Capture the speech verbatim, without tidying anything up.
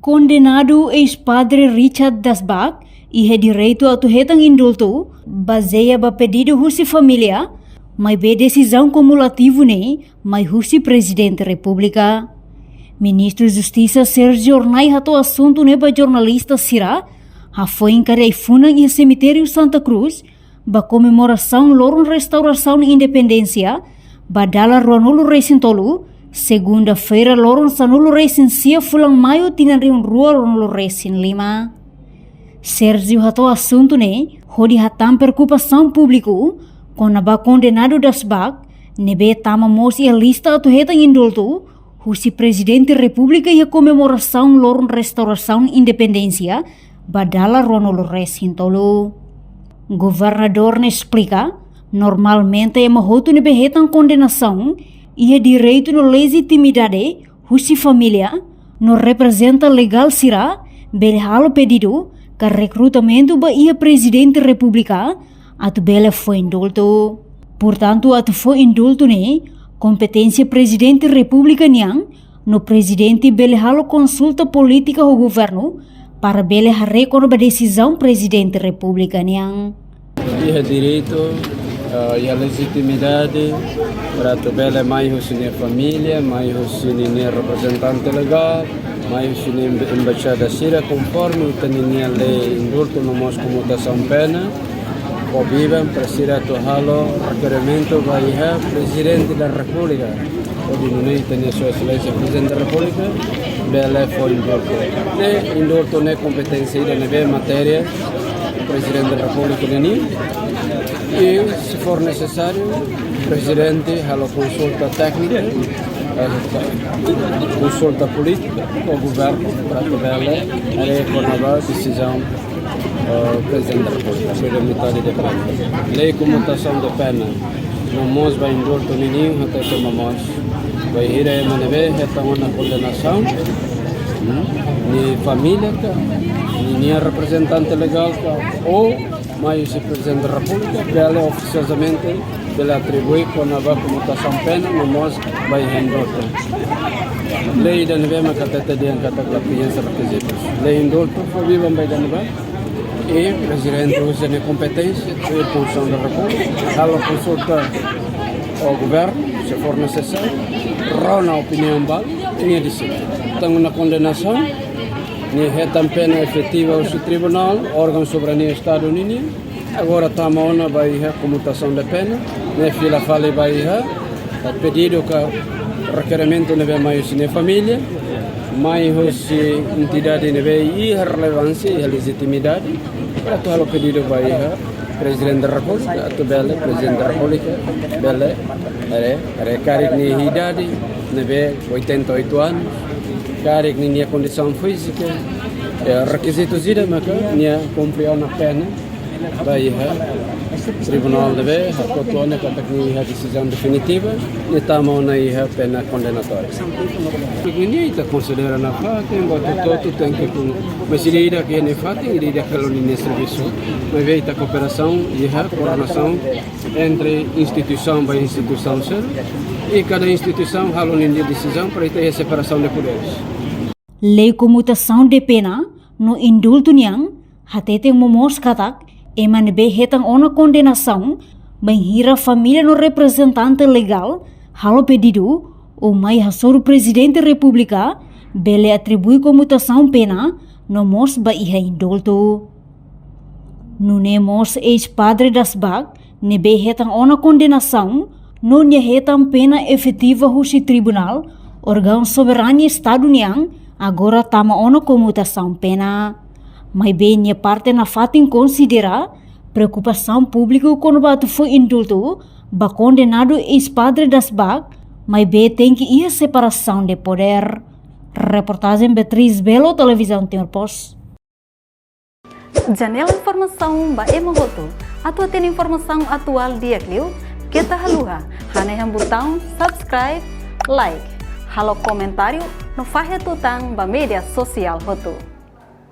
Kondenadu eis-padre Richard Dasbach iha direitu atu hetan indultu, bazeia ba pedidu husi família, maibé desizaun kumulativu ne'e mai husi Prezidente Repúblika. Ministru Justisa Sérgio Hornai hato'o asuntu ne'e ba jornalista sira, hafoin karik ai-funan iha semitériu Santa Cruz, ba komemorasaun loron restaurasaun independénsia, ba dala ruanulu-resin-tolu, segunda-feira loron sanulu-resin-sia fulan Maiu tinan rihun rua ruanulu-resin-lima. Sérgio hato'o asuntu ne'e hodi hatán preokupasaun públiku kona-ba kondenadu Dasbach, ne'ebé tama mós iha lista atu hetan indultu husi Prezidente Repúblika iha komemorasaun loron restaurasaun independénsia, ba dala ruanulu-resin-tolu. Governadór ne'e esplika, normalmente ema hotu ne'ebé hetan kondenasaun iha direitu no lejitimidade husi família, no reprezenta legál sira bele halo pedidu ka rekrutamentu ba iha Prezidente Repúblika atu bele fó indultu. Portantu, atu fó indultu ne'e kompeténsia Prezidente Repúblika nian, no Prezidente bele halo konsulta polítika ho governu para bele haree kona-ba desizaun Prezidente Repúblika nian. Iha direitu, ah, iha lejitimidade, para atu bele mai husi nia família, mai husi nia reprezentante legál, mai husi nia emba-, embaixada sira, konforme ita-nia lei indultu no mós komutasaun pena, fó biban para sira atu halo rekerimentu ba iha Prezidente da Repúblika. Hodi nune'e ita-nia Sua Exelénsia Prezidente da Repúblika bele fó indultu. Ne'e indultu ne'e kompeténsia ida ne'ebé matéria Prezidente da Repúblika nian. I se for nesesáriu, Prezidente halo konsulta téknika, eh, konsulta polítika ho governu para atu bele haree kona-ba desizaun, eh, Prezidente da Repúblika, prioridade de pena. Lei komutasaun de pena, no mós ba indultu ninian, hatete mós. Bainhira ema ne'ebé hetan ona kondenasaun, hmm, nia família ka, nia reprezentante legál ka, ou mai husi Prezidente da Repúblika, bele ofisiozamente bele atribui kona-ba komutasaun pena, no mós ba indultu. Lei ida ne'ebé mak hatete dehan katak la preenxe rekizitus. Lei indultu fó biban ba ida ne'ebá. I Prezidente uza nia kompeténsia, sua funsaun da Repúblika, halo konsulta ho governu, se for nesesáriu, rona opiniaun balu, i nia deside. Hetan ona kondenasaun, nia hetan pena efetiva husi tribunál, órgaun soberania Estadu ninian, agora tama ona ba iha komutasaun de pena, ne'e fila fali ba iha, eh, pedidu ka rekerimentu ne'ebé mai husi nia família, mai husi entidade ne'ebé iha relevánsia, iha lejitimidade, para atu halo pedidu ba iha Prezidente da Repúblika, atu bele, Prezidente da Repúblika, bele, haree, haree karik nia idade, ne'ebé oitenta e oito anos, karik nia kondisaun fízika, eh, rekizitu ida maka nia kumpre ona pena, ba iha tribunál ne'ebé hakotu ona katak nia iha desizaun definitiva, nia tama ona iha pena kondenatória. Nia ita konsidera nafatin, buat hotu-hotu tenke kunu. Mas ida-idak iha nia fatin, ida-idak halo ninia servisu. Maibé ita kooperasaun iha koordenasaun entre instituisaun ba instituisaun seluk, i kada instituisaun halo ninia desizaun para ita iha separasaun de poderes. Lei komutasaun de pena no indultu nian hatete mós katak ema ne'ebé hetan ona kondenasaun, bainhira família no reprezentante legál halo pedidu ou mai hasoru Prezidente Repúblika, bele atribui komutasaun pena no mós ba iha indultu. Nune'e mós eis-padre Dasbach, ne'ebé hetan ona kondenasaun, no nia hetan pena efetiva husi tribunál, órgaun soberania Estadu nian, agora tama ona komutasaun pena. Maibé nia parte nafatin konsidera preokupasaun públiku kona-ba atu fó indultu ba kondenadu eis-padre Dasbach, maibé tenke iha separasaun de poder. Reportajen Beatriz Belo, Televizaun Timor Post. Janela informasaun ba ema hotu. Atu hatene informasaun atuál di'ak liu, keta haluha hanehan butaun subscribe, like, halo komentáriu no fahe tutan ba média sosiál hotu.